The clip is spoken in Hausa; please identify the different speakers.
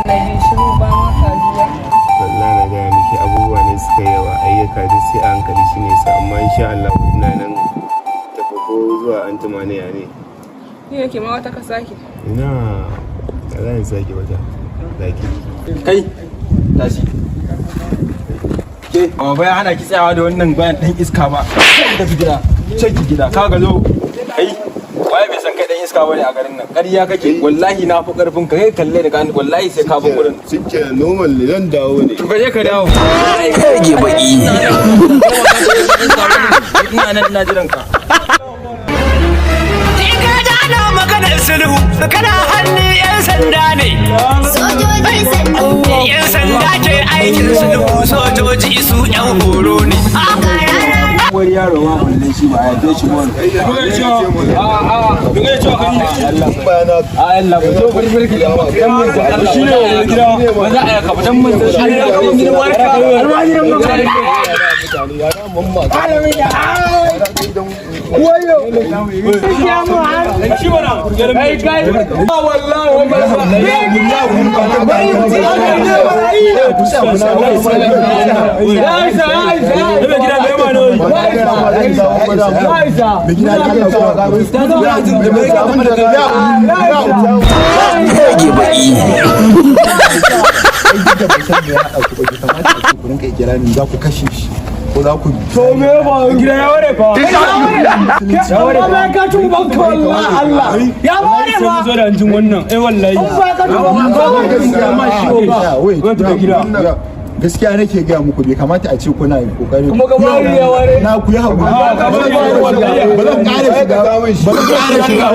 Speaker 1: Kwana biyu shiru, ba ma ka zuwa.
Speaker 2: Wallahi na gaya miki, abubuwa ne suka yawa, ayyuka duk sai a hankali, shine yasa. Amma insha Allah ina nan tafi, ko zuwa anjima ne, ya ne?
Speaker 1: Ni nake ma wata ka sake.
Speaker 2: Ina da za ni sake wata zaki.
Speaker 3: Kai, tashi. Ke, amma bai hana ki tsayawa da wannan bayan dan iska ba. Kai, tafi gida. Can ki gida. Ka ga zo. Kai, waye bai san kai dan iska bane a garin nan? Ƙarya kake. Wallahi na fi karfin ka. Kai, kalle da kan, wallahi sai ka bi gurin.
Speaker 2: Shike, normal ne, zan dawo ne.
Speaker 3: To, ka je ka dawo.
Speaker 4: Rage baki.
Speaker 3: Ina nan ina jiran ka.
Speaker 4: In ka ji ana maganar sulhu, kana hannun 'yan sanda ne.
Speaker 5: Sojoji sannu.
Speaker 4: 'Yan sanda ke aikin sulhu, sojoji su 'yan horo ne.
Speaker 3: Wani yaro ma balle shi ba a yafe shi ba. Duka cewa kai a Allah ba zo bari bari dan mun Allah shi ne gida ba za a yaka ba, dan mun shi ne gidan warka almajiran mutane. Wayo shi mana kai kai wallahi wallahi ya isa, ya isa gida mai ma ne ya isa.
Speaker 4: Rage baki.
Speaker 6: Ai duk da ban san me ya haɗa ku ba, bai kamata a ce ku rinka ikirarin za ku kashe shi ko za ku
Speaker 3: To, me ya faru? Gida ya ware fa, ya ware fa.
Speaker 7: Ka ci ubanka wallahi, Allah ya ware
Speaker 3: Sai
Speaker 7: ba.
Speaker 3: mun zo da hanjin wannan, eh wallahi.
Speaker 7: Ba ka ci ubanka.
Speaker 6: Wait,
Speaker 3: Wait, gida.
Speaker 6: Gaskiya nake gaya muku, bai kamata a ce kuna kokari
Speaker 7: Kuma ga wari ya ware.
Speaker 6: Na ku yi haƙuri.
Speaker 3: Ah, ka bari ya ware wallahi.
Speaker 6: Ba zan ƙara shiga, ba zan ƙara shiga.